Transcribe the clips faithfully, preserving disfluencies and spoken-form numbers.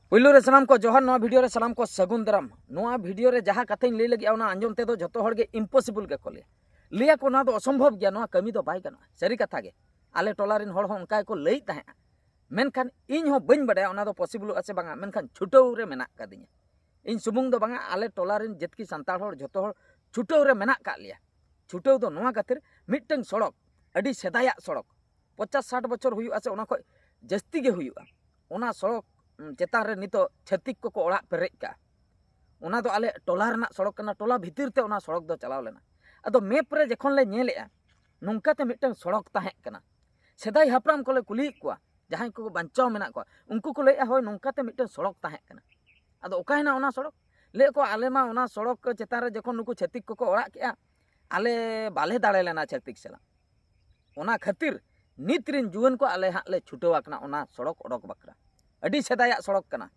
ᱯᱩᱭᱞᱩ ᱨᱮ ᱥᱟᱱᱟᱢ ᱠᱚ ᱡᱚᱦᱟᱨ, ᱱᱚᱣᱟ ᱵᱷᱤᱰᱤᱭᱳ ᱨᱮ ᱥᱟᱱᱟᱢ ᱠᱚ ᱥᱟᱹᱜᱩᱱ ᱫᱟᱨᱟᱢ᱾ ᱱᱚᱣᱟ ᱵᱷᱤᱰᱤᱭᱳ ᱨᱮ ᱡᱟᱦᱟᱸ ᱠᱟᱛᱷᱟᱧ ᱞᱟᱹᱭ ᱞᱟᱹᱜᱤᱫ, ᱚᱱᱟ ᱟᱸᱡᱚᱢ ᱛᱮᱫᱚ ᱡᱷᱚᱛᱚ ᱦᱚᱲ ᱜᱮ ᱤᱢᱯᱚᱥᱤᱵᱚᱞ ᱜᱮᱠᱚ ᱞᱟᱹᱭᱟ᱾ ᱞᱟᱹᱭᱟ ᱠᱚ, "ᱱᱚᱣᱟ ᱫᱚ ᱚᱥᱚᱢᱵᱷᱚᱵ ᱜᱮᱭᱟ, ᱱᱚᱣᱟ ᱠᱟᱹᱢᱤ ᱫᱚ ᱵᱟᱭ ᱜᱟᱱᱚᱜᱼᱟ᱾" ᱥᱟᱹᱨᱤ ᱠᱟᱛᱷᱟ ᱜᱮ, ᱟᱞᱮ ᱴᱚᱞᱟ ᱨᱮᱱ ᱦᱚᱲ ᱦᱚᱸ ᱚᱱᱠᱟ ᱜᱮᱠᱚ ᱞᱟᱹᱭᱮᱫ ᱛᱟᱦᱮᱸᱜᱼᱟ᱾ ᱢᱮᱱᱠᱷᱟᱱ ᱤᱧ ᱦᱚᱸ ᱵᱟᱹᱧ ᱵᱟᱰᱟᱭᱟ ᱚᱱᱟ ᱫᱚ ᱯᱚᱥᱤᱵᱚᱞᱚᱜᱼᱟ ᱥᱮ ᱵᱟᱝᱟ, ᱢᱮᱱᱠᱷᱟᱱ ᱪᱷᱩᱴᱟᱹᱣ ᱨᱮ ᱢᱮᱱᱟᱜ ᱠᱟᱫᱤᱧᱟ᱾ ᱤᱧ ᱥᱩᱢᱩᱝ ᱫᱚ ᱵᱟᱝᱟ, ᱟᱞᱮ ᱴᱚᱞᱟ ᱨᱮᱱ ᱡᱮᱛᱠᱤ ᱥᱟᱱᱛᱟᱲ ᱦᱚᱲ, ᱡᱷᱚᱛᱚ ᱦᱚᱲ ᱪᱷᱩᱴᱟᱹᱣ ᱨᱮ ᱢᱮᱱᱟᱜ ᱠᱟᱜ ᱞᱮᱭᱟ᱾ ᱪᱷᱩᱴᱟᱹᱣ ᱫᱚ ᱱᱚᱣᱟ ᱠᱷᱟᱹᱛᱤᱨ, ᱢᱤᱫᱴᱟᱝ ᱥᱚᱲᱚᱠ, ᱟᱹᱰᱤ ᱥᱮᱫᱟᱭᱟᱜ ᱥᱚᱲᱚᱠ, ᱯᱚᱧᱪᱟᱥ ᱥᱟᱴ ᱵᱚᱪᱷᱚᱨ ᱦᱩᱭᱩᱜᱼᱟ ᱥᱮ ᱚᱱᱟ ᱠᱷᱚᱡ ᱡᱟᱹᱥᱛᱤ ᱜᱮ ᱦᱩᱭᱩᱜᱼᱟ, ᱚᱱᱟ ᱥᱚᱲᱚᱠ, ᱩᱢ, ᱪᱮᱛᱟᱱ ᱨᱮ ᱱᱤᱛᱚᱜ ᱪᱷᱟᱹᱛᱤᱠ ᱠᱚᱠᱚ ᱚᱲᱟᱜ ᱯᱮᱨᱮᱡ ᱠᱟᱜᱼᱟ᱾ ᱚᱱᱟ ᱫᱚ ᱟᱞᱮ ᱴᱚᱞᱟ ᱨᱮᱱᱟᱜ ᱥᱚᱲᱚᱠ ᱠᱟᱱᱟ, ᱴᱚᱞᱟ ᱵᱷᱤᱛᱤᱨ ᱛᱮ ᱚᱱᱟ ᱥᱚᱲᱚᱠ ᱫᱚ ᱪᱟᱞᱟᱣ ᱞᱮᱱᱟ᱾ ᱟᱫᱚ ᱢᱮᱯ ᱨᱮ ᱡᱚᱠᱷᱚᱱ ᱞᱮ ᱧᱮᱞᱮᱜᱼᱟ, ᱱᱚᱝᱠᱟᱛᱮ ᱢᱤᱫᱴᱟᱝ ᱥᱚᱲᱚᱠ ᱛᱟᱦᱮᱸ ᱠᱟᱱᱟ᱾ ᱥᱮᱫᱟᱭ ᱦᱟᱯᱲᱟᱢ ᱠᱚᱞᱮ ᱠᱩᱞᱤᱭᱮᱫ ᱠᱚᱣᱟ, ᱡᱟᱦᱟᱸᱭ ᱠᱚ ᱵᱟᱧᱪᱟᱣ ᱢᱮᱱᱟᱜ ᱠᱚᱣᱟ, ᱩᱱᱠᱩ ᱠᱚ ᱞᱟᱹᱭᱮᱫᱼᱟ, "ᱦᱳᱭ, ᱱᱚᱝᱠᱟᱛᱮ ᱢᱤᱫᱴᱟᱝ ᱥᱚᱲᱚᱠ ᱛᱟᱦᱮᱸ ᱠᱟᱱᱟ᱾" ᱟᱫᱚ ᱚᱠᱟᱭᱮᱱᱟ ᱚᱱᱟ ᱥᱚᱲᱚᱠ? ᱞᱟᱹᱭᱮᱫ ᱠᱚ, "ᱟᱞᱮ ᱢᱟ ᱚᱱᱟ ᱥᱚᱲᱚᱠ ᱪᱮᱛᱟᱱ ᱨᱮ ᱡᱚᱠᱷᱚᱱ ᱱᱩᱠᱩ ᱪᱷᱟᱹᱛᱤᱠ ᱠᱚᱠᱚ ᱚᱲᱟᱜ ᱠᱮᱜᱼᱟ, ᱟᱞᱮ ᱵᱟᱞᱮ ᱫᱟᱲᱮ ᱞᱮᱱᱟ ᱪᱷᱟᱹᱛᱤᱠ ᱥᱟᱞᱟᱜ᱾ ᱚᱱᱟ ᱠᱷᱟᱹᱛᱤᱨ ᱱᱤᱛ ᱨᱮᱱ ᱡᱩᱣᱟᱹᱱ ᱠᱚ ᱟᱞᱮ ᱦᱟᱸᱜ ᱞᱮ ᱪᱷᱩᱴᱟᱹᱣ ᱟᱠᱟᱱᱟ ᱚᱱᱟ ᱥᱚᱲᱚᱠ ᱚᱰᱚᱠ ᱵᱟᱠᱷᱨᱟ᱾" ᱟᱹᱰᱤ ᱥᱮᱫᱟᱭᱟᱜ ᱥᱚᱲᱚᱠ ᱠᱟᱱᱟ,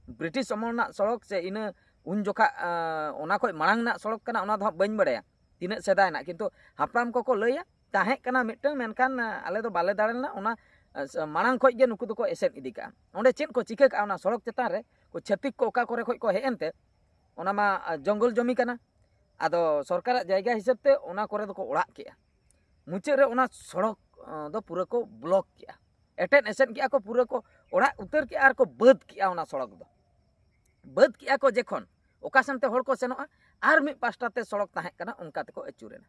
ᱵᱨᱤᱴᱤᱥ ᱟᱢᱚᱞ ᱨᱮᱱᱟᱜ ᱥᱚᱲᱚᱠ ᱥᱮ ᱤᱱᱟᱹ ᱩᱱ ᱡᱚᱠᱷᱟ, ᱟᱸ, ᱚᱱᱟ ᱠᱷᱚᱡ ᱢᱟᱲᱟᱝ ᱨᱮᱱᱟᱜ ᱥᱚᱲᱚᱠ ᱠᱟᱱᱟ, ᱚᱱᱟ ᱫᱚ ᱦᱟᱸᱜ ᱵᱟᱹᱧ ᱵᱟᱲᱟᱭᱟ ᱛᱤᱱᱟᱹᱜ ᱥᱮᱫᱟᱭ ᱨᱮᱱᱟᱜ, ᱠᱤᱱᱛᱩ ᱦᱟᱯᱲᱟᱢ ᱠᱚᱠᱚ ᱞᱟᱹᱭᱟ ᱛᱟᱦᱮᱸ ᱠᱟᱱᱟ ᱢᱤᱫᱴᱟᱝ, ᱢᱮᱱᱠᱷᱟᱱ, ᱟᱸ, ᱟᱞᱮ ᱫᱚ ᱵᱟᱞᱮ ᱫᱟᱲᱮ ᱞᱮᱱᱟ, ᱚᱱᱟ, ᱟᱸ, ᱥ-, ᱢᱟᱲᱟᱝ ᱠᱷᱚᱡ ᱜᱮ ᱱᱩᱠᱩ ᱫᱚᱠᱚ ᱮᱥᱮᱫ ᱤᱫᱤ ᱠᱟᱜᱼᱟ᱾ ᱚᱸᱰᱮ ᱪᱮᱫ ᱠᱚ ᱪᱤᱠᱟᱹ ᱠᱟᱜᱼᱟ ᱚᱱᱟ ᱥᱚᱲᱚᱠ ᱪᱮᱛᱟᱱ ᱨᱮ, ᱠᱚ ᱪᱷᱟᱹᱛᱤᱠ ᱠᱚ ᱚᱠᱟ ᱠᱚᱨᱮ ᱠᱷᱚᱡ ᱠᱚ ᱦᱮᱡ ᱮᱱᱛᱮ, ᱚᱱᱟ ᱢᱟ, ᱟᱸ, ᱡᱚᱝᱜᱚᱞ ᱡᱚᱢᱤ ᱠᱟᱱᱟ᱾ ᱟᱫᱚ ᱥᱚᱨᱠᱟᱨᱟᱜ ᱡᱟᱭᱜᱟ ᱦᱤᱥᱟᱹᱵ ᱛᱮ ᱚᱱᱟ ᱠᱚᱨᱮ ᱫᱚᱠᱚ ᱚᱲᱟᱜ ᱠᱮᱜᱼᱟ᱾ ᱢᱩᱪᱟᱹᱫ ᱨᱮ ᱚᱱᱟ ᱥᱚᱲᱚᱠ, ᱟᱸ, ᱫᱚ ᱯᱩᱨᱟᱹ ᱠᱚ ᱵᱞᱚᱠ ᱠᱮᱜᱼᱟ, ᱮᱴᱮᱫ ᱮᱥᱮᱫ ᱠᱮᱜᱼᱟ ᱠᱚ, ᱯᱩᱨᱟᱹ ᱠᱚ ᱚᱲᱟᱜ ᱩᱛᱟᱹᱨ ᱠᱮᱜᱼᱟ ᱟᱨ ᱠᱚ ᱵᱟᱹᱫ ᱠᱮᱜᱼᱟ ᱚᱱᱟ ᱥᱚᱲᱚᱠ ᱫᱚ᱾ ᱵᱟᱹᱫ ᱠᱮᱜᱼᱟ ᱠᱚ ᱡᱚᱠᱷᱚᱱ, ᱚᱠᱟ ᱥᱮᱱ ᱛᱮ ᱦᱚᱲ ᱠᱚ ᱥᱮᱱᱚᱜᱼᱟ, ᱟᱨ ᱢᱤᱫ ᱯᱟᱥᱴᱟ ᱛᱮ ᱥᱚᱲᱚᱠ ᱛᱟᱦᱮᱸ ᱠᱟᱱᱟ, ᱚᱱᱠᱟ ᱛᱮᱠᱚ ᱟᱹᱪᱩᱨᱮᱱᱟ᱾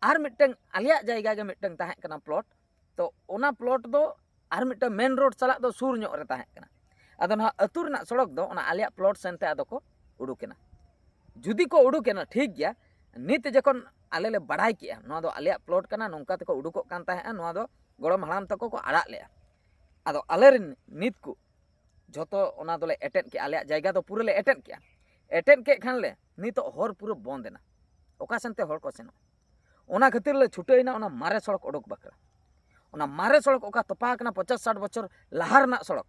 ᱟᱨ ᱢᱤᱫᱴᱟᱝ ᱟᱞᱮᱭᱟᱜ ᱡᱟᱭᱜᱟ ᱜᱮ ᱢᱤᱫᱴᱟᱝ ᱛᱟᱦᱮᱸ ᱠᱟᱱᱟ ᱯᱞᱚᱴ, ᱛᱚ ᱚᱱᱟ ᱯᱞᱚᱴ ᱫᱚ ᱟᱨ ᱢᱤᱫᱴᱟᱝ ᱢᱮᱱ ᱨᱳᱰ ᱥᱟᱞᱟᱜ ᱫᱚ ᱥᱩᱨ ᱧᱚᱜ ᱨᱮ ᱛᱟᱦᱮᱸ ᱠᱟᱱᱟ᱾ ᱟᱫᱚ ᱱᱚᱣᱟ ᱟᱹᱛᱩ ᱨᱮᱱᱟᱜ ᱥᱚᱲᱚᱠ ᱫᱚ ᱚᱱᱟ ᱟᱞᱮᱭᱟᱜ ᱯᱞᱚᱴ ᱥᱮᱱ ᱛᱮ ᱟᱫᱚ ᱠᱚ ᱩᱰᱩᱠᱮᱱᱟ᱾ ᱡᱩᱫᱤ ᱠᱚ ᱩᱰᱩᱠᱮᱱᱟ, ᱴᱷᱤᱠ ᱜᱮᱭᱟ, ᱱᱤᱛ ᱡᱚᱠᱷᱚᱱ ᱟᱞᱮ ᱞᱮ ᱵᱟᱲᱟᱭ ᱠᱮᱜᱼᱟ ᱱᱚᱣᱟ ᱫᱚ ᱟᱞᱮᱭᱟᱜ ᱯᱞᱚᱴ ᱠᱟᱱᱟ, ᱱᱚᱝᱠᱟ ᱛᱮᱠᱚ ᱩᱰᱩᱠᱚᱜ ᱠᱟᱱ ᱛᱟᱦᱮᱸᱜᱼᱟ, ᱱᱚᱣᱟ ᱫᱚ ᱜᱚᱲᱚᱢ ᱦᱟᱲᱟᱢ ᱛᱟᱠᱚ ᱠᱚ ᱟᱲᱟᱜ ᱞᱮᱜᱼᱟ᱾ ᱟᱫᱚ ᱟᱞᱮᱨᱮᱱ ᱱᱤᱛ ᱠᱚ ᱡᱷᱚᱛᱚ ᱚᱱᱟ ᱫᱚᱞᱮ ᱮᱴᱮᱫ ᱠᱮᱜᱼᱟ, ᱟᱞᱮᱭᱟᱜ ᱡᱟᱭᱜᱟ ᱫᱚ ᱯᱩᱨᱟᱹ ᱞᱮ ᱮᱴᱮᱫ ᱠᱮᱜᱼᱟ᱾ ᱮᱴᱮᱫ ᱠᱮᱫ ᱠᱷᱟᱱ ᱞᱮ ᱱᱤᱛᱚᱜ ᱦᱚᱨ ᱯᱩᱨᱟᱹ ᱵᱚᱱᱫ ᱮᱱᱟ, ᱚᱠᱟ ᱥᱮᱱ ᱛᱮ ᱦᱚᱲ ᱠᱚ ᱥᱮᱱᱚᱜᱼᱟ? ᱚᱱᱟ ᱠᱷᱟᱹᱛᱤᱨ ᱞᱮ ᱪᱷᱩᱴᱟᱹᱣ ᱮᱱᱟ ᱚᱱᱟ ᱢᱟᱨᱮ ᱥᱚᱲᱚᱠ ᱚᱰᱚᱠ ᱵᱟᱠᱷᱨᱟ᱾ ᱚᱱᱟ ᱢᱟᱨᱮ ᱥᱚᱲᱚᱠ ᱚᱠᱟ ᱛᱚᱯᱟ ᱟᱠᱟᱱᱟ ᱯᱚᱧᱪᱟᱥ ᱥᱟᱴ ᱵᱚᱪᱷᱚᱨ ᱞᱟᱦᱟ ᱨᱮᱱᱟᱜ ᱥᱚᱲᱚᱠ,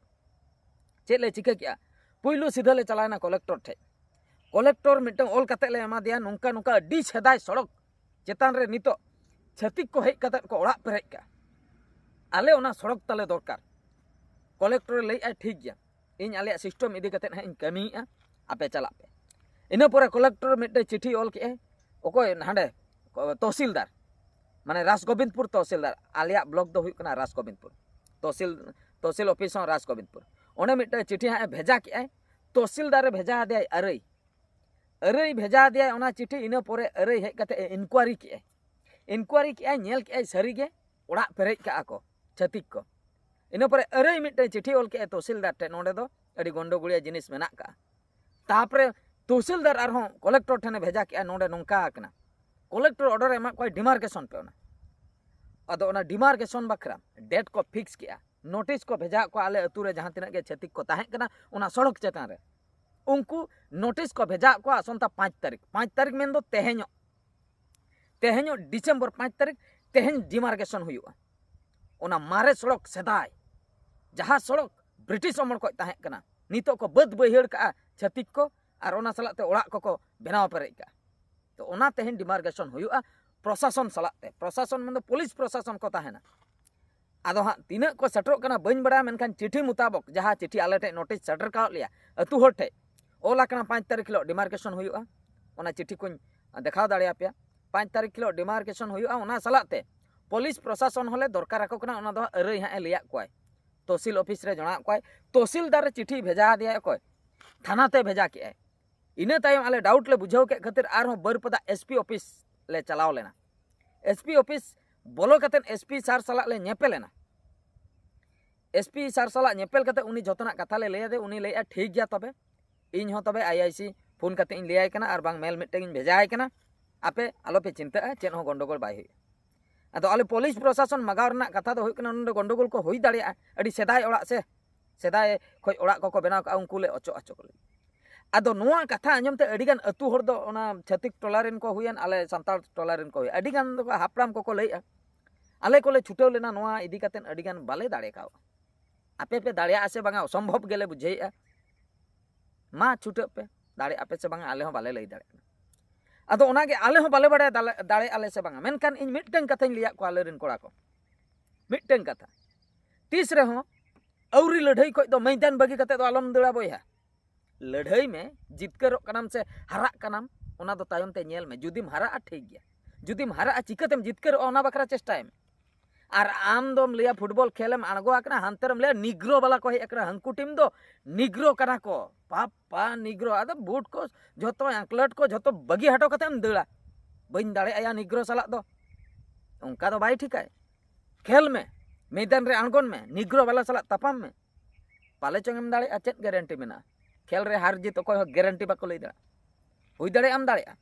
ᱪᱮᱫ ᱞᱮ ᱪᱤᱠᱟᱹ ᱠᱮᱜᱼᱟ? ᱯᱩᱭᱞᱩ ᱥᱤᱫᱷᱟᱹ ᱞᱮ ᱪᱟᱞᱟᱣᱮᱱᱟ ᱠᱚᱞᱮᱠᱴᱚᱨ ᱴᱷᱮᱡ᱾ ᱠᱚᱞᱮᱠᱴᱚᱨ ᱢᱤᱫᱴᱟᱝ ᱚᱞ ᱠᱟᱛᱮ ᱞᱮ ᱮᱢᱟ ᱫᱮᱭᱟ, ᱱᱚᱝᱠᱟ ᱱᱚᱝᱠᱟ ᱟᱹᱰᱤ ᱥᱮᱫᱟᱭ ᱥᱚᱲᱚᱠ ᱪᱮᱛᱟᱱ ᱨᱮ ᱱᱤᱛᱚᱜ ᱪᱷᱟᱹᱛᱤᱠ ᱠᱚ ᱦᱮᱡ ᱠᱟᱛᱮ ᱠᱚ ᱚᱲᱟᱜ ᱯᱮᱨᱮᱡ ᱠᱟᱜᱼᱟ, ᱟᱞᱮ ᱚᱱᱟ ᱥᱚᱲᱚᱠ ᱛᱟᱞᱮ ᱫᱚᱨᱠᱟᱨ᱾ ᱠᱚᱞᱮᱠᱴᱚᱨᱮ ᱞᱟᱹᱭᱮᱫᱼᱟᱭ, "ᱴᱷᱤᱠ ᱜᱮᱭᱟ, ᱤᱧ ᱟᱞᱮᱭᱟᱜ ᱥᱤᱥᱴᱮᱢ ᱤᱫᱤ ᱠᱟᱛᱮᱫ ᱦᱟᱸᱜ ᱤᱧ ᱠᱟᱹᱢᱤᱭᱮᱫᱼᱟ, ᱟᱯᱮ ᱪᱟᱞᱟᱜ ᱯᱮ᱾ ᱤᱱᱟᱹ ᱯᱚᱨᱮ ᱠᱚᱞᱮᱠᱴᱚᱨ ᱢᱤᱫᱴᱮᱱ ᱪᱤᱴᱷᱤ ᱚᱞ ᱠᱮᱜᱼᱟᱭ, ᱚᱠᱚᱭ ᱦᱟᱸᱰᱮ ᱛᱚᱦᱥᱤᱞᱫᱟᱨ, ᱢᱟᱱᱮ ᱨᱟᱡᱽᱜᱳᱵᱤᱱᱫᱽᱯᱩᱨ ᱛᱚᱦᱥᱤᱞᱫᱟᱨ, ᱟᱞᱮᱭᱟᱜ ᱵᱞᱚᱠ ᱫᱚ ᱦᱩᱭᱩᱜ ᱠᱟᱱᱟ ᱨᱟᱡᱽᱜᱳᱵᱤᱱᱫᱽᱯᱩᱨ ᱛᱚᱦᱥᱤᱞ, ᱛᱚᱦᱥᱤᱞ ᱚᱯᱷᱤᱥ ᱦᱚᱸ ᱨᱟᱡᱽᱜᱳᱵᱤᱱᱫᱽᱯᱩᱨ᱾ ᱚᱸᱰᱮ ᱢᱤᱫᱴᱮᱱ ᱪᱤᱴᱷᱤ ᱦᱟᱸᱜ ᱮ ᱵᱷᱮᱡᱟ ᱠᱮᱜᱼᱟᱭ, ᱛᱚᱦᱥᱤᱞᱫᱟᱨ ᱮ ᱵᱷᱮᱡᱟ ᱟᱫᱮᱭᱟᱭ ᱟᱹᱨᱟᱹᱭ, ᱟᱹᱨᱟᱹᱭ ᱵᱷᱮᱡᱟ ᱟᱫᱮᱭᱟᱭ ᱚᱱᱟ ᱪᱤᱴᱷᱤ᱾ ᱤᱱᱟᱹ ᱯᱚᱨᱮ ᱟᱹᱨᱟᱹᱭ ᱦᱮᱡ ᱠᱟᱛᱮ ᱤᱱᱠᱩᱣᱟᱨᱤ ᱠᱮᱜᱼᱟᱭ, ᱤᱱᱠᱩᱣᱟᱨᱤ ᱠᱮᱜᱼᱟᱭ, ᱧᱮᱞ ᱠᱮᱜᱼᱟᱭ ᱥᱟᱹᱨᱤᱜᱮ ᱚᱲᱟᱜ ᱯᱮᱨᱮᱡ ᱠᱟᱜᱼᱟ ᱠᱚ ᱪᱷᱟᱹᱛᱤᱠ ᱠᱚ᱾ ᱤᱱᱟᱹ ᱯᱚᱨᱮ ᱟᱹᱨᱟᱹᱭ ᱢᱤᱫᱴᱮᱱ ᱪᱤᱴᱷᱤ ᱚᱞ ᱠᱮᱜᱼᱟᱭ ᱛᱚᱦᱥᱤᱞᱫᱟᱨ ᱴᱷᱮᱱ, ᱱᱚᱸᱰᱮ ᱫᱚ ᱟᱹᱰᱤ ᱜᱚᱱᱰᱚᱜᱳᱲᱤᱭᱟ ᱡᱤᱱᱤᱥ ᱢᱮᱱᱟᱜ ᱠᱟᱜᱼᱟ᱾ ᱛᱟᱯᱚᱨᱮ ᱛᱚᱦᱥᱤᱞᱫᱟᱨ ᱟᱨᱦᱚᱸ ᱠᱚᱞᱮᱠᱴᱚᱨ ᱴᱷᱮᱱᱮ ᱵᱷᱮᱡᱟ ᱠᱮᱜᱼᱟ, ᱱᱚᱸᱰᱮ ᱱᱚᱝᱠᱟ ᱟᱠᱟᱱᱟ᱾ ᱠᱚᱞᱮᱠᱴᱚᱨ ᱚᱰᱟᱨ ᱮ ᱮᱢᱟᱜ ᱠᱚᱣᱟᱭ, ᱰᱤᱢᱟᱨᱠᱮᱥᱚᱱ ᱯᱮ ᱚᱱᱟ᱾ ᱟᱫᱚ ᱚᱱᱟ ᱰᱤᱢᱟᱨᱠᱮᱥᱚᱱ ᱵᱟᱠᱷᱨᱟ ᱰᱮᱴ ᱠᱚ ᱯᱷᱤᱠᱥ ᱠᱮᱜᱼᱟ, ᱱᱳᱴᱤᱥ ᱠᱚ ᱵᱷᱮᱡᱟ ᱟᱫ ᱠᱚᱣᱟ ᱟᱞᱮ ᱟᱹᱛᱩ ᱨᱮ ᱡᱟᱦᱟᱸ ᱛᱤᱱᱟᱹᱜ ᱜᱮ ᱪᱷᱟᱹᱛᱤᱠ ᱠᱚ ᱛᱟᱦᱮᱸ ᱠᱟᱱᱟ ᱚᱱᱟ ᱥᱚᱲᱚᱠ ᱪᱮᱛᱟᱱ ᱨᱮ᱾ ᱩᱱᱠᱩ ᱱᱳᱴᱤᱥ ᱠᱚ ᱵᱷᱮᱡᱟ ᱟᱫ ᱠᱚᱣᱟ ᱟᱥᱚᱱᱛᱟ ᱯᱟᱸᱪ ᱛᱟᱹᱨᱤᱠᱷ᱾ ᱯᱟᱸᱪ ᱛᱟᱹᱨᱤᱠᱷ ᱢᱮᱱᱫᱚ ᱛᱮᱦᱮᱧᱚᱜ, ᱛᱮᱦᱮᱧᱚᱜ ᱰᱤᱥᱮᱢᱵᱚᱨ ᱯᱟᱸᱪ ᱛᱟᱹᱨᱤᱠᱷ, ᱛᱮᱦᱮᱧ ᱰᱤᱢᱟᱨᱠᱮᱥᱚᱱ ᱦᱩᱭᱩᱜᱼᱟ᱾ ᱚᱱᱟ ᱢᱟᱨᱮ ᱥᱚᱲᱚᱠ, ᱥᱮᱫᱟᱭ ᱡᱟᱦᱟᱸ ᱥᱚᱲᱚᱠ ᱵᱨᱤᱴᱤᱥ ᱚᱢᱚᱞ ᱠᱷᱚᱱ ᱛᱟᱦᱮᱸ ᱠᱟᱱᱟ, ᱱᱤᱛᱚᱜ ᱠᱚ ᱵᱟᱹᱫ ᱵᱟᱹᱭᱦᱟᱹᱲ ᱠᱟᱜᱼᱟ ᱪᱷᱟᱹᱛᱤᱠ ᱠᱚ, ᱟᱨ ᱚᱱᱟ ᱥᱟᱞᱟᱜ ᱛᱮ ᱚᱲᱟᱜ ᱠᱚᱠᱚ ᱵᱮᱱᱟᱣ ᱯᱮᱨᱮᱡ ᱠᱟᱜᱼᱟ᱾ ᱛᱚ ᱚᱱᱟ ᱛᱮᱦᱮᱧ ᱰᱤᱢᱟᱨᱠᱮᱥᱚᱱ ᱦᱩᱭᱩᱜᱼᱟ ᱯᱨᱚᱥᱟᱥᱚᱱ ᱥᱟᱞᱟᱜ ᱛᱮ᱾ ᱯᱨᱚᱥᱟᱥᱚᱱ ᱢᱮᱱᱫᱚ ᱯᱩᱞᱤᱥ ᱯᱨᱚᱥᱟᱥᱚᱱ ᱠᱚ ᱛᱟᱦᱮᱱᱟ᱾ ᱟᱫᱚ ᱦᱟᱸᱜ ᱛᱤᱱᱟᱹᱜ ᱠᱚ ᱥᱮᱴᱮᱨᱚᱜ ᱠᱟᱱᱟ ᱵᱟᱹᱧ ᱵᱟᱲᱟᱭᱟ, ᱢᱮᱱᱠᱷᱟᱱ ᱪᱤᱴᱷᱤ ᱢᱩᱛᱟᱵᱚᱠ ᱡᱟᱦᱟᱸ ᱪᱤᱴᱷᱤ ᱟᱞᱮ ᱴᱷᱮᱡ ᱱᱳᱴᱤᱥ ᱥᱮᱴᱮᱨ ᱠᱟᱣᱟᱫ ᱞᱮᱭᱟ ᱟᱹᱛᱩ ᱦᱚᱲ ᱴᱷᱮᱡ, ᱚᱞ ᱟᱠᱟᱱᱟ ᱯᱟᱸᱪ ᱛᱟᱹᱨᱤᱠᱷ ᱦᱤᱞᱳᱜ ᱰᱤᱢᱟᱨᱠᱮᱥᱚᱱ ᱦᱩᱭᱩᱜᱼᱟ, ᱚᱱᱟ ᱪᱤᱴᱷᱤ ᱠᱚᱧ ᱫᱮᱠᱷᱟᱣ ᱫᱟᱲᱮᱭᱟᱯᱮᱭᱟ᱾ ᱯᱟᱸᱪ ᱛᱟᱹᱨᱤᱠᱷ ᱦᱤᱞᱳᱜ ᱰᱤᱢᱟᱨᱠᱮᱥᱚᱱ ᱦᱩᱭᱩᱜᱼᱟ, ᱚᱱᱟ ᱥᱟᱞᱟᱜ ᱛᱮ ᱯᱩᱞᱤᱥ ᱯᱨᱚᱥᱟᱥᱚᱱ ᱦᱚᱸᱞᱮ ᱫᱚᱨᱠᱟᱨ ᱟᱠᱚ ᱠᱟᱱᱟ᱾ ᱚᱱᱟ ᱫᱚ ᱦᱟᱸᱜ ᱟᱹᱨᱟᱹᱭ ᱦᱟᱸᱜ ᱮ ᱞᱟᱹᱭᱟᱫ ᱠᱚᱣᱟᱭ, ᱛᱚᱦᱥᱤᱞ ᱚᱯᱷᱤᱥ ᱨᱮ ᱡᱚᱱᱟᱣᱟᱫ ᱠᱚᱣᱟᱭ, ᱛᱚᱦᱥᱤᱞᱫᱟᱨ ᱨᱮ ᱪᱤᱴᱷᱤ ᱵᱷᱮᱡᱟ ᱟᱫᱮᱭᱟᱭ ᱚᱠᱚᱭ, ᱛᱷᱟᱱᱟ ᱛᱮ ᱵᱷᱮᱡᱟ ᱠᱮᱜᱼᱟᱭ᱾ ᱤᱱᱟᱹ ᱛᱟᱭᱚᱢ ᱟᱞᱮ ᱰᱟᱣᱩᱴ ᱞᱮ ᱵᱩᱡᱷᱟᱹᱣ ᱠᱮᱫ ᱠᱷᱟᱹᱛᱤᱨ ᱟᱨᱦᱚᱸ ᱵᱟᱹᱨᱯᱟᱫᱟ ᱮᱥᱯᱤ ᱚᱯᱷᱤᱥ ᱞᱮ ᱪᱟᱞᱟᱣ ᱞᱮᱱᱟ᱾ ᱮᱥᱯᱤ ᱚᱯᱷᱤᱥ ᱵᱚᱞᱚ ᱠᱟᱛᱮᱫ ᱮᱥᱯᱤ ᱥᱟᱨ ᱥᱟᱞᱟᱜ ᱞᱮ ᱧᱮᱯᱮᱞ ᱮᱱᱟ᱾ ᱮᱥᱯᱤ ᱥᱟᱨ ᱥᱟᱞᱟᱜ ᱧᱮᱯᱮᱞ ᱠᱟᱛᱮᱫ ᱩᱱᱤ ᱡᱷᱚᱛᱚᱱᱟᱜ ᱠᱟᱛᱷᱟ ᱞᱮ ᱞᱟᱹᱭ ᱟᱫᱮ᱾ ᱩᱱᱤ ᱞᱟᱹᱭᱮᱫᱼᱟ, "ᱴᱷᱤᱠ ᱜᱮᱭᱟ, ᱛᱚᱵᱮ ᱤᱧ ᱦᱚᱸ ᱛᱚᱵᱮ ᱟᱭᱟᱭᱥᱤ ᱯᱷᱳᱱ ᱠᱟᱛᱮᱫ ᱤᱧ ᱞᱟᱹᱭᱟᱭ ᱠᱟᱱᱟ, ᱟᱨ ᱵᱟᱝ ᱢᱮᱞ ᱢᱤᱫᱴᱟᱝ ᱤᱧ ᱵᱷᱮᱡᱟᱭ ᱠᱟᱱᱟ, ᱟᱯᱮ ᱟᱞᱚᱯᱮ ᱪᱤᱱᱛᱟᱹᱜᱼᱟ, ᱪᱮᱫ ᱦᱚᱸ ᱜᱚᱱᱰᱚᱜᱳᱞ ᱵᱟᱭ ᱦᱩᱭᱩᱜᱼᱟ᱾" ᱟᱫᱚ ᱟᱞᱮ ᱯᱩᱞᱤᱥ ᱯᱨᱚᱥᱟᱥᱚᱱ ᱢᱟᱜᱟᱣ ᱨᱮᱱᱟᱜ ᱠᱟᱛᱷᱟ ᱫᱚ ᱦᱩᱭᱩᱜ ᱠᱟᱱᱟ, ᱱᱚᱰᱮ ᱜᱚᱱᱰᱚᱜᱳᱞ ᱠᱚ ᱦᱩᱭ ᱫᱟᱲᱮᱭᱟᱜᱼᱟ, ᱟᱹᱰᱤ ᱥᱮᱫᱟᱭ ᱚᱲᱟᱜ ᱥᱮ, ᱥᱮᱫᱟᱭ ᱠᱷᱚᱡ ᱚᱲᱟᱜ ᱠᱚᱠᱚ ᱵᱮᱱᱟᱣ ᱠᱟᱜᱼᱟ, ᱩᱱᱠᱩ ᱞᱮ ᱚᱪᱚᱜ ᱦᱚᱪᱚ ᱠᱚ ᱞᱟᱹᱜᱤᱫ᱾ ᱟᱫᱚ ᱱᱚᱣᱟ ᱠᱟᱛᱷᱟ ᱟᱸᱡᱚᱢ ᱛᱮ ᱟᱹᱰᱤᱜᱟᱱ ᱟᱹᱛᱩ ᱦᱚᱲ ᱫᱚ, ᱚᱱᱟ ᱪᱷᱟᱹᱛᱤᱠ ᱴᱚᱞᱟ ᱨᱮᱱ ᱠᱚ ᱦᱩᱭᱮᱱ, ᱟᱞᱮ ᱥᱟᱱᱛᱟᱲ ᱴᱚᱞᱟ ᱨᱮᱱ ᱠᱚ ᱦᱩᱭᱮᱱ, ᱟᱹᱰᱤᱜᱟᱱ ᱫᱚ ᱦᱟᱯᱲᱟᱢ ᱠᱚᱠᱚ ᱞᱟᱹᱭᱮᱜᱼᱟ, "ᱟᱞᱮ ᱠᱚᱞᱮ ᱪᱷᱩᱴᱟᱹᱣ ᱞᱮᱱᱟ ᱱᱚᱣᱟ ᱤᱫᱤ ᱠᱟᱛᱮᱫ, ᱟᱹᱰᱤᱜᱟᱱ ᱵᱟᱞᱮ ᱫᱟᱲᱮ ᱠᱟᱣᱜᱼᱟ᱾" ᱟᱯᱮ ᱯᱮ ᱫᱟᱲᱮᱭᱟᱜᱼᱟ ᱥᱮ ᱵᱟᱝᱟ, ᱚᱥᱚᱢᱵᱷᱚᱵ ᱜᱮᱞᱮ ᱵᱩᱡᱷᱟᱹᱣᱮᱫᱼᱟ᱾ ᱢᱟ ᱪᱷᱩᱴᱟᱹᱜ ᱯᱮ, ᱫᱟᱲᱮᱭᱟᱜ ᱟᱯᱮ ᱥᱮ ᱵᱟᱝᱟ, ᱟᱞᱮ ᱦᱚᱸ ᱵᱟᱞᱮ ᱞᱟᱹᱭ ᱫᱟᱲᱮᱭᱟᱜ ᱠᱟᱱᱟ᱾ ᱟᱫᱚ ᱚᱱᱟᱜᱮ ᱟᱞᱮ ᱦᱚᱸ ᱵᱟᱞᱮ ᱵᱟᱲᱟᱭᱟ ᱫᱟᱞᱮ-, ᱫᱟᱲᱮᱭᱟᱜ ᱟᱞᱮ ᱥᱮ ᱵᱟᱝᱟ᱾ ᱢᱮᱱᱠᱷᱟᱱ ᱤᱧ ᱢᱤᱫᱴᱟᱝ ᱠᱟᱛᱷᱟᱧ ᱞᱟᱹᱭᱟᱫ ᱠᱚᱣᱟ ᱟᱞᱮ ᱨᱮᱱ ᱠᱚᱲᱟ ᱠᱚ, ᱢᱤᱫᱴᱟᱝ ᱠᱟᱛᱷᱟ, ᱛᱤᱥ ᱨᱮᱦᱚᱸ ᱟᱹᱣᱨᱤ ᱞᱟᱹᱲᱦᱟᱹᱭ ᱠᱷᱚᱡ ᱫᱚ ᱢᱚᱭᱫᱟᱱ ᱵᱟᱹᱜᱤ ᱠᱟᱛᱮ ᱫᱚ ᱟᱞᱚᱢ ᱫᱟᱹᱲᱟ ᱵᱚᱭᱦᱟ᱾ ᱞᱟᱹᱲᱦᱟᱹᱭ ᱢᱮ, ᱡᱤᱛᱠᱟᱹᱨᱚᱜ ᱠᱟᱱᱟᱢ ᱥᱮ ᱦᱟᱨᱟᱜ ᱠᱟᱱᱟᱢ, ᱚᱱᱟ ᱫᱚ ᱛᱟᱭᱚᱢ ᱛᱮ ᱧᱮᱞ ᱢᱮ᱾ ᱡᱩᱫᱤᱢ ᱦᱟᱨᱟᱜᱼᱟ, ᱴᱷᱤᱠ ᱜᱮᱭᱟ᱾ ᱡᱩᱫᱤᱢ ᱦᱟᱨᱟᱜᱼᱟ, ᱪᱤᱠᱟᱹᱛᱮᱢ ᱡᱤᱛᱠᱟᱹᱨᱚᱜᱼᱟ, ᱚᱱᱟ ᱵᱟᱠᱷᱨᱟ ᱪᱮᱥᱴᱟᱭ ᱢᱮ᱾ ᱟᱨ ᱟᱢ ᱫᱚᱢ ᱞᱟᱹᱭᱟ ᱯᱷᱩᱴᱵᱚᱞ ᱠᱷᱮᱞ ᱮᱢ ᱟᱬᱜᱚ ᱟᱠᱟᱱᱟ, ᱦᱟᱱᱛᱮ ᱨᱮᱢ ᱞᱟᱹᱭᱟ ᱱᱤᱜᱽᱨᱳ ᱵᱟᱞᱟ ᱠᱚ ᱦᱮᱡ ᱟᱠᱟᱱᱟ, ᱦᱟᱹᱱᱠᱩ ᱴᱤᱢ ᱫᱚ ᱱᱤᱜᱽᱨᱳ ᱠᱟᱱᱟ ᱠᱚ, ᱯᱟᱯᱟ ᱱᱤᱜᱽᱨᱳ᱾ ᱟᱫᱚ ᱵᱩᱴ ᱠᱚ ᱡᱷᱚᱛᱚ, ᱟᱸᱠᱞᱟᱹᱴ ᱠᱚ ᱡᱷᱚᱛᱚ ᱵᱟᱹᱜᱤ ᱦᱚᱴᱚ ᱠᱟᱛᱮ ᱮᱢ ᱫᱟᱹᱲᱟ, ᱵᱟᱹᱧ ᱫᱟᱲᱮᱭᱟᱜᱼᱟ ᱭᱟ ᱱᱤᱜᱽᱨᱳ ᱥᱟᱞᱟᱜ ᱫᱚ, ᱚᱱᱠᱟ ᱫᱚ ᱵᱟᱭ ᱴᱷᱤᱠᱟᱭ᱾ ᱠᱷᱮᱞ ᱢᱮ, ᱢᱮᱭᱫᱟᱱ ᱨᱮ ᱟᱬᱜᱚᱱ ᱢᱮ, ᱱᱤᱜᱽᱨᱳ ᱵᱟᱞᱟ ᱥᱟᱞᱟᱜ ᱛᱟᱯᱟᱢ ᱢᱮ, ᱯᱟᱞᱮ ᱪᱚᱝ ᱮᱢ ᱫᱟᱲᱮᱭᱟᱜᱼᱟ᱾ ᱪᱮᱫ ᱜᱮᱨᱮᱱᱴᱤ ᱢᱮᱱᱟᱜᱼᱟ? ᱠᱷᱮᱞ ᱨᱮ ᱦᱟᱨ ᱡᱤᱛ ᱚᱠᱚᱭ ᱦᱚᱸ ᱜᱮᱨᱮᱱᱴᱤ ᱵᱟᱠᱚ ᱞᱟᱹᱭ ᱫᱟᱲᱮᱭᱟᱜᱼᱟ᱾ ᱦᱩᱭ ᱫᱟᱲᱮᱭᱟᱜᱼᱟᱢ ᱫᱟᱲᱮᱭᱟᱜᱼᱟ᱾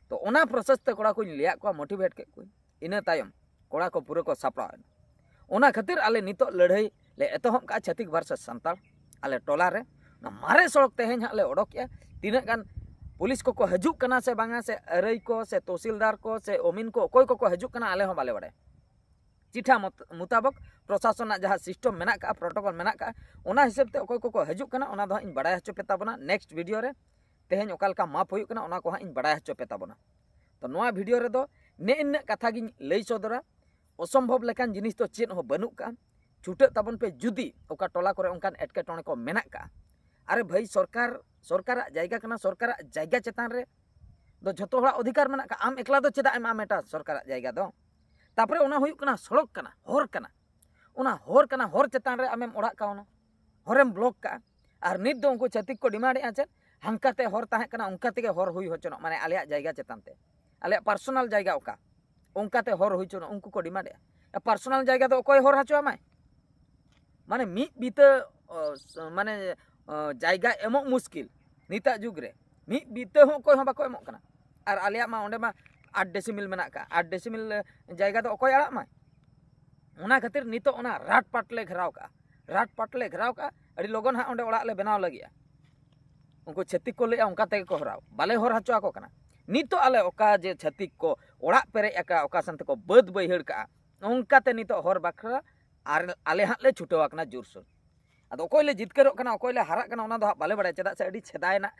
ᱛᱚ ᱚᱱᱟ ᱯᱨᱚᱥᱮᱥ ᱛᱮ ᱠᱚᱲᱟ ᱠᱚᱧ ᱞᱟᱹᱭᱟᱫ ᱠᱚᱣᱟ, ᱢᱳᱴᱤᱵᱷᱮᱴ ᱠᱮᱫ ᱠᱚᱣᱟᱧ᱾ ᱤᱱᱟᱹ ᱛᱟᱭᱚᱢ ᱠᱚᱲᱟ ᱠᱚ ᱯᱩᱨᱟᱹ ᱠᱚ ᱥᱟᱯᱲᱟᱣ ᱮᱱᱟ᱾ ᱚᱱᱟ ᱠᱷᱟᱹᱛᱤᱨ ᱟᱞᱮ ᱱᱤᱛᱚᱜ ᱞᱟᱹᱲᱦᱟᱹᱭ ᱞᱮ ᱮᱛᱚᱦᱚᱵ ᱠᱟᱜᱼᱟ, ᱪᱷᱟᱹᱛᱤᱠ ᱵᱷᱟᱨᱥᱮᱥ ᱥᱟᱱᱛᱟᱲ᱾ ᱟᱞᱮ ᱴᱚᱞᱟ ᱨᱮ ᱚᱱᱟ ᱢᱟᱨᱮ ᱥᱚᱲᱚᱠ ᱛᱮᱦᱮᱧ ᱦᱟᱸᱜ ᱞᱮ ᱚᱰᱚᱠᱮᱜᱼᱟ᱾ ᱛᱤᱱᱟᱹᱜ ᱜᱟᱱ ᱯᱩᱞᱤᱥ ᱠᱚᱠᱚ ᱦᱤᱡᱩᱜ ᱠᱟᱱᱟ ᱥᱮ ᱵᱟᱝᱟ, ᱥᱮ ᱟᱹᱨᱟᱹᱭ ᱠᱚ ᱥᱮ ᱛᱚᱦᱥᱤᱞᱫᱟᱨ ᱠᱚ ᱥᱮ ᱚᱢᱤᱱ ᱠᱚ, ᱚᱠᱚᱭ ᱠᱚᱠᱚ ᱦᱤᱡᱩᱜ ᱠᱟᱱᱟ, ᱟᱞᱮ ᱦᱚᱸ ᱵᱟᱞᱮ ᱵᱟᱲᱟᱭᱟ᱾ ᱪᱤᱴᱷᱟ ᱢᱚᱛ-, ᱢᱩᱛᱟᱵᱚᱠ ᱯᱨᱚᱥᱟᱥᱚᱱᱟᱜ ᱡᱟᱦᱟᱸ ᱥᱤᱥᱴᱮᱢ ᱢᱮᱱᱟᱜ ᱠᱟᱜᱼᱟ, ᱯᱨᱚᱴᱳᱠᱚᱞ ᱢᱮᱱᱟᱜ ᱠᱟᱜᱼᱟ, ᱚᱱᱟ ᱦᱤᱥᱟᱹᱵ ᱛᱮ ᱚᱠᱚᱭ ᱠᱚᱠᱚ ᱦᱤᱡᱩᱜ ᱠᱟᱱᱟ, ᱚᱱᱟ ᱫᱚ ᱦᱟᱸᱜ ᱤᱧ ᱵᱟᱲᱟᱭ ᱦᱚᱪᱚ ᱯᱮ ᱛᱟᱵᱚᱱᱟ ᱱᱮᱠᱥᱴ ᱵᱷᱤᱰᱤᱭᱳ ᱨᱮ᱾ ᱛᱮᱦᱮᱧ ᱚᱠᱟ ᱞᱮᱠᱟ ᱢᱟᱯ ᱦᱩᱭᱩᱜ ᱠᱟᱱᱟ, ᱚᱱᱟ ᱠᱚ ᱦᱟᱸᱜ ᱤᱧ ᱵᱟᱲᱟᱭ ᱦᱚᱪᱚ ᱯᱮ ᱛᱟᱵᱚᱱᱟ᱾ ᱛᱚ ᱱᱚᱣᱟ ᱵᱷᱤᱰᱤᱭᱳ ᱨᱮᱫᱚ ᱱᱮᱜᱼᱮ ᱱᱤᱱᱟᱹᱜ ᱠᱟᱛᱷᱟ ᱜᱤᱧ ᱞᱟᱹᱭ ᱥᱚᱫᱚᱨᱟ᱾ ᱚᱥᱚᱢᱵᱷᱚᱵ ᱞᱮᱠᱟᱱ ᱡᱤᱱᱤᱥ ᱫᱚ ᱪᱮᱫ ᱦᱚᱸ ᱵᱟᱹᱱᱩᱜ ᱠᱟᱜᱼᱟ᱾ ᱪᱷᱩᱴᱟᱹᱜ ᱛᱟᱵᱚᱱ ᱯᱮ, ᱡᱩᱫᱤ ᱚᱠᱟ ᱴᱚᱞᱟ ᱠᱚᱨᱮ ᱚᱱᱠᱟᱱ ᱮᱴᱠᱮᱴᱚᱬᱮ ᱠᱚ ᱢᱮᱱᱟᱜ ᱠᱟᱜᱼᱟ᱾ ᱟᱨᱮ ᱵᱷᱟᱹᱭ, ᱥᱚᱨᱠᱟᱨ, ᱥᱚᱨᱠᱟᱨᱟᱜ ᱡᱟᱭᱜᱟ ᱠᱟᱱᱟ, ᱥᱚᱨᱠᱟᱨᱟᱜ ᱡᱟᱭᱜᱟ ᱪᱮᱛᱟᱱ ᱨᱮ ᱫᱚ ᱡᱷᱚᱛᱚ ᱦᱚᱲᱟᱜ ᱚᱫᱷᱤᱠᱟᱨ ᱢᱮᱱᱟᱜ ᱠᱟᱜᱼᱟ᱾ ᱟᱢ ᱮᱠᱞᱟ ᱫᱚ ᱪᱮᱫᱟᱜ ᱮᱢ ᱮᱢᱟᱢ ᱮᱴᱟ ᱥᱚᱨᱠᱟᱨᱟᱜ ᱡᱟᱭᱜᱟ ᱫᱚ? ᱛᱟᱯᱚᱨᱮ ᱚᱱᱟ ᱦᱩᱭᱩᱜ ᱠᱟᱱᱟ ᱥᱚᱲᱚᱠ ᱠᱟᱱᱟ, ᱦᱚᱨ ᱠᱟᱱᱟ᱾ ᱚᱱᱟ ᱦᱚᱨ ᱠᱟᱱᱟ, ᱦᱚᱨ ᱪᱮᱛᱟᱱ ᱨᱮ ᱟᱢᱮᱢ ᱚᱲᱟᱜ ᱠᱟᱣᱱᱟ, ᱦᱚᱨᱮᱢ ᱵᱞᱚᱠ ᱠᱟᱜᱼᱟ᱾ ᱟᱨ ᱱᱤᱛ ᱫᱚ ᱩᱱᱠᱩ ᱪᱷᱟᱹᱛᱤᱠ ᱠᱚ ᱰᱤᱢᱟᱱᱰᱮᱜᱼᱟ ᱪᱮᱫ? ᱦᱟᱱᱠᱟᱛᱮ ᱦᱚᱨ ᱛᱟᱦᱮᱸ ᱠᱟᱱᱟ, ᱚᱱᱠᱟ ᱛᱮᱜᱮ ᱦᱚᱨ ᱦᱩᱭ ᱦᱚᱪᱚᱱᱚᱜ, ᱢᱟᱱᱮ ᱟᱞᱮᱭᱟᱜ ᱡᱟᱭᱜᱟ ᱪᱮᱛᱟᱱ ᱛᱮ, ᱟᱞᱮᱭᱟᱜ ᱯᱟᱨᱥᱚᱱᱟᱞ ᱡᱟᱭᱜᱟ ᱚᱠᱟ, ᱚᱱᱠᱟᱛᱮ ᱦᱚᱨ ᱦᱩᱭ ᱦᱚᱪᱚᱱᱚᱜ, ᱩᱱᱠᱩ ᱠᱚ ᱰᱤᱢᱟᱱᱰᱮᱜᱼᱟ᱾ ᱯᱟᱨᱥᱚᱱᱟᱞ ᱡᱟᱭᱜᱟ ᱫᱚ ᱚᱠᱚᱭ ᱦᱚᱨ ᱦᱚᱪᱚ ᱟᱢᱟᱭ? ᱢᱟᱱᱮ ᱢᱤᱫ ᱵᱤᱛᱟᱹ, ᱚ, ᱥ-, ᱢᱟᱱᱮ, ᱚ, ᱡᱟᱭᱜᱟ ᱮᱢᱚᱜ ᱢᱩᱥᱠᱤᱞ ᱱᱤᱛᱟᱜ ᱡᱩᱜᱽ ᱨᱮ᱾ ᱢᱤᱫ ᱵᱤᱛᱟᱹ ᱦᱚᱸ ᱚᱠᱚᱭ ᱦᱚᱸ ᱵᱟᱠᱚ ᱮᱢᱚᱜ ᱠᱟᱱᱟ᱾ ᱟᱨ ᱟᱞᱮᱭᱟᱜ ᱢᱟ ᱚᱸᱰᱮ ᱢᱟ ᱟᱴ ᱰᱮᱥᱤᱢᱤᱞ ᱢᱮᱱᱟᱜ ᱠᱟᱜᱼᱟ, ᱟᱴ ᱰᱮᱥᱤᱢᱤᱞ ᱡᱟᱭᱜᱟ ᱫᱚ ᱚᱠᱚᱭ ᱟᱲᱟᱜ ᱢᱟᱭ? ᱚᱱᱟ ᱠᱷᱟᱹᱛᱤᱨ ᱱᱤᱛᱚᱜ ᱚᱱᱟ ᱨᱟᱴ ᱯᱟᱴ ᱞᱮ ᱜᱷᱮᱨᱟᱣ ᱠᱟᱜᱼᱟ, ᱨᱟᱴ ᱯᱟᱴ ᱞᱮ ᱜᱷᱮᱨᱟᱣ ᱠᱟᱜᱼᱟ᱾ ᱟᱹᱰᱤ ᱞᱚᱜᱚᱱ ᱦᱟᱸᱜ ᱚᱸᱰᱮ ᱚᱲᱟᱜ ᱞᱮ ᱵᱮᱱᱟᱣ ᱞᱟᱹᱜᱤᱫᱼᱟ᱾ ᱩᱱᱠᱩ ᱪᱷᱟᱹᱛᱤᱠ ᱠᱚ ᱞᱟᱹᱭᱮᱜᱼᱟ ᱚᱱᱠᱟ ᱛᱮᱜᱮ ᱠᱚ ᱦᱚᱨᱟᱣ, ᱵᱟᱞᱮ ᱦᱚᱨ ᱦᱚᱪᱚ ᱟᱠᱚ ᱠᱟᱱᱟ᱾ ᱱᱤᱛᱚᱜ ᱟᱞᱮ ᱚᱠᱟ ᱡᱮ ᱪᱷᱟᱹᱛᱤᱠ ᱠᱚ ᱚᱲᱟᱜ ᱯᱮᱨᱮᱡ ᱟᱠᱟᱫ, ᱚᱠᱟ ᱥᱮᱱ ᱛᱮᱠᱚ ᱵᱟᱹᱫᱽ ᱵᱟᱹᱭᱦᱟᱹᱲ ᱠᱟᱜᱼᱟ, ᱚᱱᱠᱟᱛᱮ ᱱᱤᱛᱚᱜ ᱦᱚᱨ ᱵᱟᱠᱷᱨᱟ ᱟᱨ ᱟᱞᱮ ᱦᱟᱸᱜ ᱞᱮ ᱪᱷᱩᱴᱟᱹᱣ ᱟᱠᱟᱱᱟ ᱡᱳᱨᱥᱳᱨ᱾ ᱟᱫᱚ ᱚᱠᱚᱭ ᱞᱮ ᱡᱤᱛᱠᱟᱹᱨᱚᱜ ᱠᱟᱱᱟ, ᱚᱠᱚᱭ ᱞᱮ ᱦᱟᱨᱟᱜ ᱠᱟᱱᱟ, ᱚᱱᱟ ᱫᱚ ᱦᱟᱸᱜ ᱵᱟᱞᱮ ᱵᱟᱲᱟᱭᱟ, ᱪᱮᱫᱟᱜ ᱥᱮ ᱟᱹᱰᱤ ᱥᱮᱫᱟᱭ ᱨᱮᱱᱟᱜ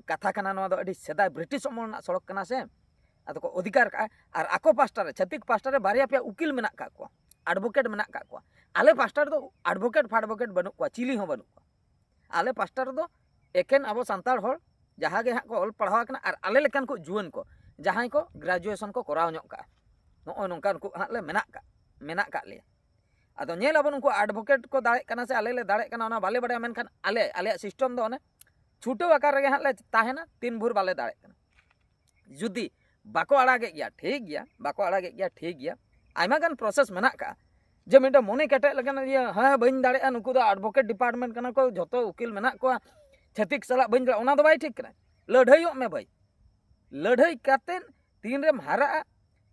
ᱠᱟᱛᱷᱟ ᱠᱟᱱᱟ, ᱱᱚᱣᱟ ᱫᱚ ᱟᱹᱰᱤ ᱥᱮᱫᱟᱭ ᱵᱨᱤᱴᱤᱥ ᱚᱢᱚᱞ ᱨᱮᱱᱟᱜ ᱥᱚᱲᱚᱠ ᱠᱟᱱᱟ ᱥᱮ᱾ ᱟᱫᱚ ᱠᱚ ᱚᱫᱷᱤᱠᱟᱨ ᱠᱟᱜᱼᱟ᱾ ᱟᱨ ᱟᱠᱚ ᱯᱟᱥᱴᱟ ᱨᱮ, ᱪᱷᱟᱹᱛᱤᱠ ᱯᱟᱥᱴᱟ ᱨᱮ ᱵᱟᱨᱭᱟ ᱯᱮᱭᱟ ᱩᱠᱤᱞ ᱢᱮᱱᱟᱜ ᱠᱟᱜ ᱠᱚᱣᱟ, ᱟᱰᱵᱷᱳᱠᱮᱴ ᱢᱮᱱᱟᱜ ᱠᱟᱜ ᱠᱚᱣᱟ᱾ ᱟᱞᱮ ᱯᱟᱥᱴᱟ ᱨᱮᱫᱚ ᱟᱰᱵᱷᱳᱠᱮᱴ ᱯᱷᱟᱰᱵᱷᱳᱠᱮᱴ ᱵᱟᱹᱱᱩᱜ ᱠᱚᱣᱟ, ᱪᱤᱞᱤ ᱦᱚᱸ ᱵᱟᱹᱱᱩᱜ ᱠᱚᱣᱟ᱾ ᱟᱞᱮ ᱯᱟᱥᱴᱟ ᱨᱮᱫᱚ ᱮᱠᱮᱱ ᱟᱵᱚ ᱥᱟᱱᱛᱟᱲ ᱦᱚᱲ ᱡᱟᱦᱟᱸ ᱜᱮ ᱦᱟᱸᱜ ᱠᱚ ᱚᱞ ᱯᱟᱲᱦᱟᱣ ᱟᱠᱟᱱᱟ ᱟᱨ ᱟᱞᱮ ᱞᱮᱠᱟᱱ ᱠᱚ ᱡᱩᱣᱟᱹᱱ ᱠᱚ ᱡᱟᱦᱟᱸᱭ ᱠᱚ ᱜᱨᱮᱡᱩᱭᱮᱥᱚᱱ ᱠᱚ ᱠᱚᱨᱟᱣ ᱧᱚᱜ ᱠᱟᱜᱼᱟ, ᱱᱚᱜᱼᱚᱭ ᱱᱚᱝᱠᱟ ᱱᱩᱠᱩ ᱦᱟᱸᱜ ᱞᱮ ᱢᱮᱱᱟᱜ ᱠᱟᱜ ᱢᱮᱱᱟᱜ ᱠᱟᱜ ᱞᱮᱭᱟ᱾ ᱟᱫᱚ ᱧᱮᱞ ᱟᱵᱚᱱ ᱩᱱᱠᱩ ᱟᱰᱵᱷᱳᱠᱮᱴ ᱠᱚ ᱫᱟᱲᱮᱜ ᱠᱟᱱᱟ ᱥᱮ ᱟᱞᱮ ᱞᱮ ᱫᱟᱲᱮᱜ ᱠᱟᱱᱟ ᱚᱱᱟ ᱵᱟᱞᱮ ᱵᱟᱲᱟᱭᱟ, ᱢᱮᱱᱠᱷᱟᱱ ᱟᱞᱮ ᱟᱞᱮᱭᱟᱜ ᱥᱤᱥᱴᱮᱢ ᱫᱚ ᱚᱱᱮ ᱪᱷᱩᱴᱟᱹᱣ ᱟᱠᱟᱨ ᱨᱮᱜᱮ ᱦᱟᱸᱜ ᱞᱮ ᱛᱟᱦᱮᱱᱟ ᱛᱤᱱ ᱵᱷᱳᱨ ᱵᱟᱞᱮ ᱫᱟᱲᱮᱜ ᱠᱟᱱᱟ᱾ ᱡᱩᱫᱤ ᱵᱟᱠᱚ ᱟᱲᱟᱜᱮᱫ ᱜᱮᱭᱟ ᱴᱷᱤᱠ ᱜᱮᱭᱟ, ᱵᱟᱠᱚ ᱟᱲᱟᱜᱮᱫ ᱜᱮᱭᱟ ᱴᱷᱤᱠ ᱜᱮᱭᱟ, ᱟᱭᱢᱟ ᱜᱟᱱ ᱯᱨᱚᱥᱮᱥ ᱢᱮᱱᱟᱜ ᱠᱟᱜᱼᱟ᱾ ᱡᱮ ᱢᱤᱫᱴᱮᱱ ᱢᱚᱱᱮ ᱠᱮᱴᱮᱡ ᱞᱮᱠᱟᱱ ᱤᱭᱟᱹ, ᱦᱮᱸ ᱵᱟᱹᱧ ᱫᱟᱲᱮᱭᱟᱜᱼᱟ, ᱱᱩᱠᱩ ᱫᱚ ᱟᱰᱵᱷᱳᱠᱮᱴ ᱰᱤᱯᱟᱨᱴᱢᱮᱱᱴ ᱠᱟᱱᱟ ᱠᱚ, ᱡᱷᱚᱛᱚ ᱩᱠᱤᱞ ᱢᱮᱱᱟᱜ ᱠᱚᱣᱟ, ᱪᱷᱟᱹᱛᱤᱠ ᱥᱟᱞᱟᱜ ᱵᱟᱹᱧ ᱫᱟᱲᱮᱭᱟᱜᱼᱟ, ᱚᱱᱟ ᱫᱚ ᱵᱟᱭ ᱴᱷᱤᱠ ᱠᱟᱱᱟ᱾ ᱞᱟᱹᱲᱦᱟᱹᱭᱚᱜ ᱢᱮ ᱵᱷᱟᱹᱭ, ᱞᱟᱹᱲᱦᱟᱹᱭ ᱠᱟᱛᱮᱫ ᱛᱤᱱᱨᱮᱢ ᱦᱟᱨᱟᱜᱼᱟ,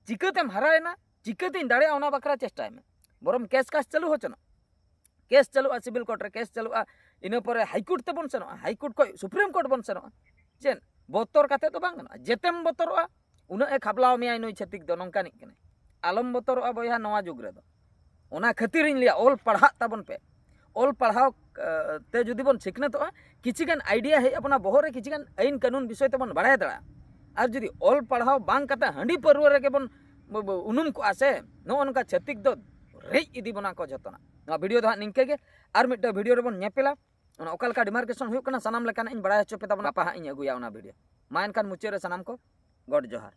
ᱪᱤᱠᱟᱹᱛᱮᱢ ᱦᱟᱨᱟᱭᱮᱱᱟ, ᱪᱤᱠᱟᱹᱛᱤᱧ ᱫᱟᱲᱮᱭᱟᱜᱼᱟ ᱚᱱᱟ ᱵᱟᱠᱷᱨᱟ ᱪᱮᱥᱴᱟᱭ ᱢᱮ᱾ ᱵᱚᱨᱚᱢ ᱠᱮᱥ ᱠᱟᱥ ᱪᱟᱹᱞᱩ ᱦᱚᱪᱚᱱᱚᱜ, ᱠᱮᱥ ᱪᱟᱹᱞᱩᱜᱼᱟ, ᱥᱤᱵᱤᱞ ᱠᱳᱨᱴ ᱨᱮ ᱠᱮᱥ ᱪᱟᱹᱞᱩᱜᱼᱟ, ᱤᱱᱟᱹ ᱯᱚᱨᱮ ᱦᱟᱭᱠᱳᱨᱴ ᱛᱮᱵᱚᱱ ᱥᱮᱱᱚᱜᱼᱟ, ᱦᱟᱭᱠᱳᱨᱴ ᱠᱷᱚᱱ ᱥᱩᱯᱨᱤᱢ ᱠᱳᱨᱴ ᱵᱚᱱ ᱥᱮᱱᱚᱜᱼᱟ᱾ ᱪᱮᱫ ᱵᱚᱛᱚᱨ ᱠᱟᱛᱮ ᱫᱚ ᱵᱟᱝ ᱜᱟᱱᱚᱜᱼᱟ, ᱡᱮᱛᱮᱢ ᱵᱚᱛᱚᱨᱚᱜᱼᱟ ᱩᱱᱟᱹᱜ ᱮ ᱠᱷᱟᱵᱞᱟᱣ ᱢᱮᱭᱟᱭ ᱱᱩᱭ ᱪᱷᱟᱹᱛᱤᱠ ᱫᱚ, ᱱᱚᱝᱠᱟᱱᱤᱡ ᱠᱟᱱᱟᱭ᱾ ᱟᱞᱚᱢ ᱵᱚᱛᱚᱨᱚᱜᱼᱟ ᱵᱚᱭᱦᱟ, ᱱᱚᱣᱟ ᱡᱩᱜᱽ ᱨᱮᱫᱚ᱾ ᱚᱱᱟ ᱠᱷᱟᱹᱛᱤᱨᱤᱧ ᱞᱟᱹᱭᱟ ᱚᱞ ᱯᱟᱲᱦᱟᱜ ᱛᱟᱵᱚᱱ ᱯᱮ᱾ ᱚᱞ ᱯᱟᱲᱦᱟᱣ ᱛᱮ ᱡᱩᱫᱤ ᱵᱚᱱ ᱥᱤᱠᱷᱱᱟᱹᱛᱚᱜᱼᱟ, ᱠᱤᱪᱷᱤ ᱜᱟᱱ ᱟᱭᱰᱤᱭᱟ ᱦᱮᱡ ᱟᱵᱚᱱᱟ ᱵᱚᱦᱚᱜ ᱨᱮ, ᱠᱤᱪᱷᱤ ᱜᱟᱱ ᱟᱹᱭᱤᱱ ᱠᱟᱹᱱᱩᱱ ᱵᱤᱥᱚᱭ ᱛᱮᱵᱚᱱ ᱵᱟᱲᱟᱭ ᱫᱟᱲᱮᱭᱟᱜᱼᱟ᱾ ᱟᱨ ᱡᱩᱫᱤ ᱚᱞ ᱯᱟᱲᱦᱟᱣ ᱵᱟᱝ ᱠᱟᱛᱮ ᱦᱟᱺᱰᱤ ᱯᱟᱹᱨᱣᱟᱹ ᱨᱮᱜᱮ ᱵᱚᱱ ᱩᱱᱩᱢ ᱠᱚᱜᱼᱟ ᱥᱮ, ᱱᱚᱜᱼᱚ ᱱᱚᱝᱠᱟ ᱪᱷᱟᱹᱛᱤᱠ ᱫᱚ ᱨᱮᱡ ᱤᱫᱤ ᱵᱚᱱᱟ ᱠᱚ ᱡᱷᱚᱛᱚᱱᱟᱜ᱾ ᱱᱚᱣᱟ ᱵᱷᱤᱰᱤᱭᱳ ᱫᱚ ᱦᱟᱸᱜ ᱱᱤᱝᱠᱟᱹ ᱜᱮ, ᱟᱨ ᱢᱤᱫᱴᱟᱝ ᱵᱷᱤᱰᱤᱭᱳ ᱨᱮᱵᱚᱱ ᱧᱮᱯᱮᱞᱟ᱾ ᱚᱱᱟ ᱚᱠᱟ ᱞᱮᱠᱟ ᱰᱤᱢᱟᱨᱠᱮᱥᱚᱱ ᱦᱩᱭᱩᱜ ᱠᱟᱱᱟ ᱥᱟᱱᱟᱢ ᱞᱮᱠᱟᱱᱟᱜ ᱤᱧ ᱵᱟᱲᱟᱭ ᱦᱚᱪᱚ ᱯᱮ ᱛᱟᱵᱚᱱᱟ, ᱜᱟᱯᱟ ᱦᱟᱸᱜ ᱤᱧ ᱟᱹᱜᱩᱭᱟ ᱚᱱᱟ ᱵᱷᱤᱰᱤᱭᱳ᱾ ᱢᱟ ᱮᱱᱠᱷᱟᱱ ᱢᱩᱪᱟᱹᱫ ᱨᱮ ᱥᱟᱱᱟᱢ ᱠᱚ ᱜᱚᱰ ᱡᱚᱦᱟᱨ᱾